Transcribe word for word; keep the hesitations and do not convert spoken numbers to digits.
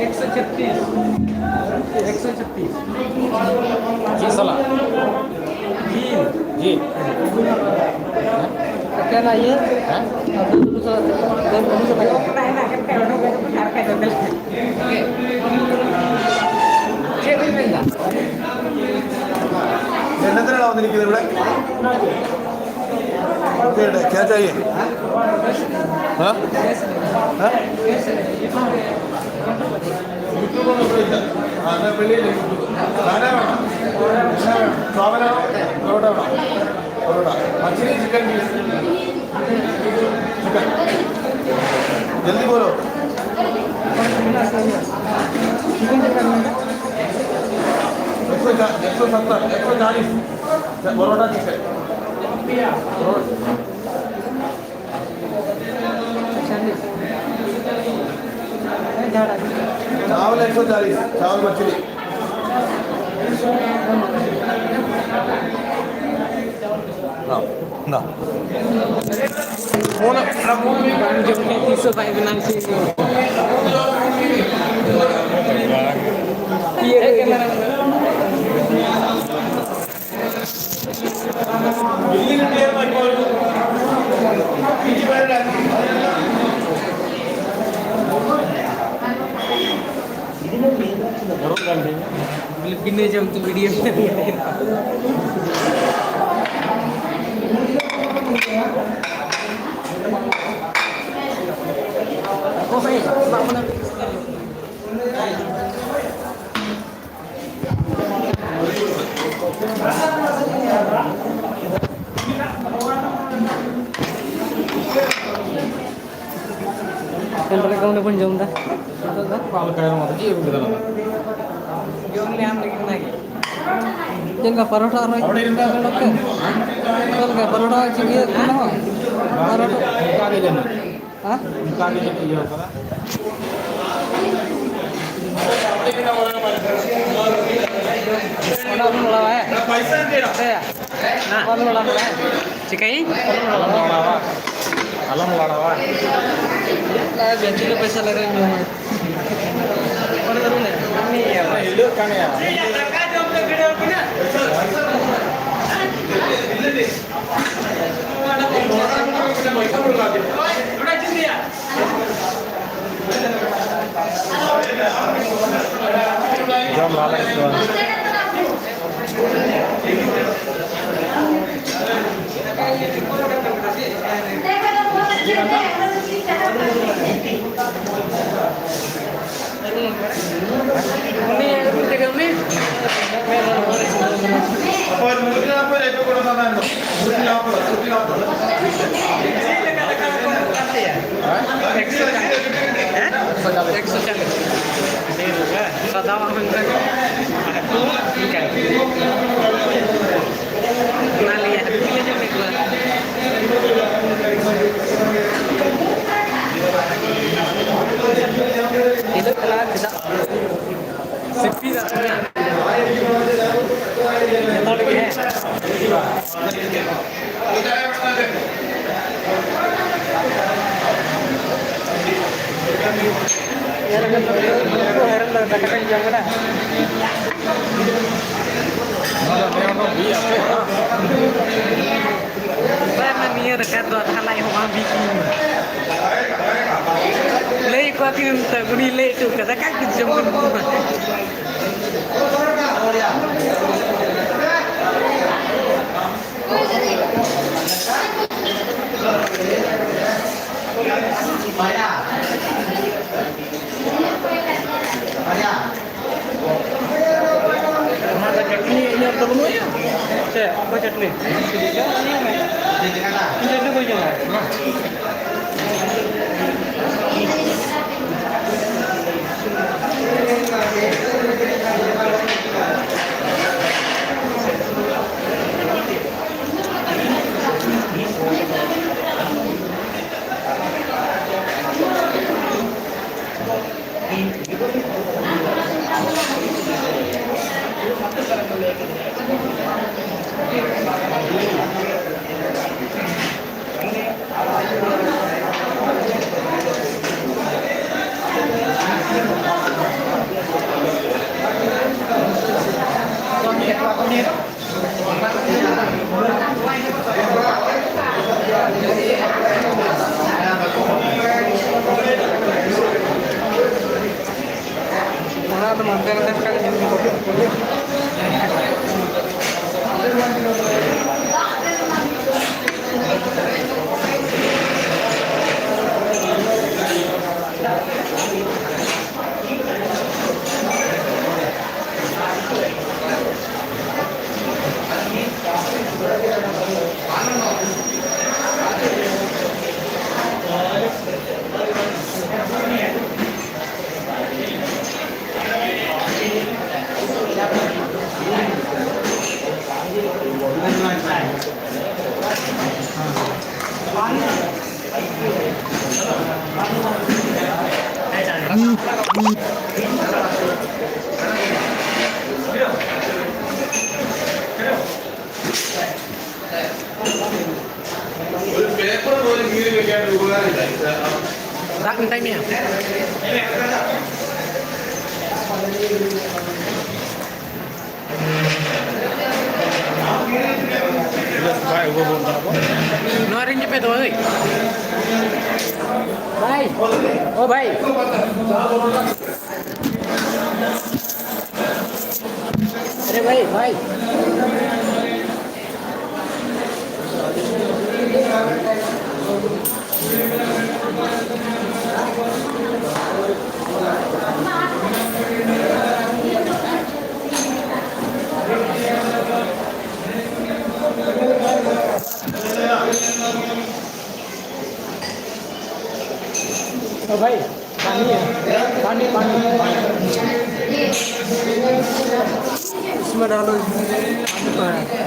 एक सौ छत्तीस, एक सौ छत्तीस। जी साला। जी। जी। क्या ना ये? हैं? अब तो दूसरा, दूसरा। क्या चाहिए? हाँ? हाँ? मछली, चिकन पीस। चिकन। जल्दी बोलो। एक सौ चा-, एक सौ सत्तर, एक सौ चालीस। परोठा चिकन। परोठा। चावल एक सौ चालीस, चावल मछली। ना, ना। तीन सौ पाँच बनाना चाहिए। ये है कैमरा। बिना जब तो वीडियो। ओ भाई, ᱮᱱ ᱨᱮ ᱜᱟᱣᱱᱮ ᱵᱚᱱ ᱡᱚᱢ ᱮᱫᱟ ᱱᱤᱛᱚᱜ ᱫᱚ᱾ ᱚᱠᱟ ᱞᱮᱠᱟ ᱮᱢ ᱠᱟᱫᱟ? ᱪᱮᱫ ᱮᱢ ᱠᱟᱫᱟ ᱱᱚᱣᱟ ᱫᱚ? ᱡᱚᱢ ᱞᱮ ᱟᱢ ᱞᱟᱹᱜᱤᱫ ᱚᱱᱟᱜᱮ᱾ ᱪᱮᱫ ᱞᱮᱠᱟ ᱯᱟᱨᱚᱴᱟ ᱟᱨ ᱟᱹᱰᱤ ᱨᱮᱱᱟᱜ ᱪᱮᱫ ᱞᱮᱠᱟ ᱯᱟᱨᱚᱴᱟ ᱪᱤᱠᱟᱹ ᱠᱟᱱᱟ? ᱯᱟᱨᱚᱴᱟ᱾ ᱚᱱᱠᱟ ᱜᱮ ᱡᱟᱹᱱᱤᱡ᱾ ᱦᱮᱸ? ᱚᱱᱠᱟ ᱜᱮ ᱡᱟᱹᱱᱤᱡ ᱤᱭᱟᱹ ᱠᱟᱱᱟ᱾ ᱚᱱᱟ ᱵᱚᱱ ᱞᱟᱲᱟᱣᱟ, ᱦᱮᱸ? ᱦᱮᱸ᱾ ᱚᱱᱟ ᱵᱚᱱ ᱞᱟᱲᱟᱣᱟ, ᱦᱮᱸ? ᱪᱤᱠᱟᱹᱭᱟᱹᱧ? ᱟᱞᱚᱢ ᱞᱟᱲᱟᱣᱟ᱾ ᱞᱟᱝ ᱞᱟᱲᱟᱣᱟ᱾ ᱟᱨ ᱜᱟᱛᱮ ᱠᱚ ᱯᱚᱭᱥᱟ ᱞᱟᱜᱟᱣ ᱧᱟᱢᱟ᱾ ᱦᱤᱞᱟᱹᱜ ᱠᱟᱱ ᱜᱮᱭᱟ᱾ ᱡᱚᱢ ᱞᱟᱦᱟ ᱞᱮ ᱤᱥᱤᱱᱟ᱾ ᱮᱠᱥᱚ ᱪᱟᱞᱤᱥ᱾ ᱥᱟᱫᱟ ᱢᱟ ᱦᱩᱭ ᱠᱟᱱ᱾ ᱚᱱᱟ ᱞᱟᱹᱭᱟ ᱦᱟᱹᱠᱩ ᱞᱮ ᱡᱚᱢᱮᱫ ᱠᱚᱣᱟ᱾ ᱦᱤᱞᱳᱜ ᱪᱟᱞᱟᱜ ᱪᱮᱫᱟᱜ? ᱥᱤᱯᱤ ᱫᱟ ᱛᱚᱵᱮ᱾ ᱡᱚᱛᱚ ᱦᱚᱲ ᱜᱮ ᱦᱮᱸ᱾ ᱦᱮᱨᱮᱞ ᱫᱚ ᱫᱟᱠᱟ ᱠᱟᱹᱧ ᱡᱚᱢ ᱠᱮᱫᱟ᱾ ᱵᱟᱝ, ᱱᱤᱭᱟᱹ ᱨᱟᱠᱟᱵ ᱫᱚ ᱟᱫᱷᱟ ᱞᱟᱡ ᱦᱚᱸ ᱵᱟᱝ ᱵᱤ ᱠᱤᱧ᱾ ᱞᱟᱹᱭ ᱠᱚᱣᱟ ᱠᱤᱱ ᱛᱚ, ᱩᱱᱤ ᱞᱟᱹᱭ ᱦᱚᱪᱚ ᱠᱟᱫᱟ, ᱠᱟᱡ ᱠᱤᱱ ᱡᱚᱢ ᱠᱟᱱ ᱠᱚᱣᱟ᱾ ᱚᱱᱟ ᱫᱚ ᱪᱟᱹᱴᱱᱤ ᱤᱱᱟᱹ ᱫᱚ ᱵᱟᱹᱱᱩᱜᱼᱟ? ᱪᱮᱫ? ᱚᱠᱚᱭ ᱪᱟᱹᱴᱱᱤ? ᱤᱧ ᱪᱟᱹᱴᱱᱤ ᱵᱟᱹᱧ ᱡᱚᱢᱟ᱾ ᱫᱟᱜ ᱢᱮᱛᱟᱭ ᱢᱮᱭᱟ᱾ ᱱᱚᱣᱟ ᱨᱮᱧ ᱡᱟᱹᱯᱤᱫ ᱫᱚ, ᱦᱳᱭ᱾ ᱵᱷᱟᱭ, ᱳ ᱵᱷᱟᱭ᱾ ᱟᱨᱮ ᱵᱷᱟᱭ, ᱵᱷᱟᱭ᱾ ओ भाई, पानी है। पानी, पानी। इसमें डालो, इसमें।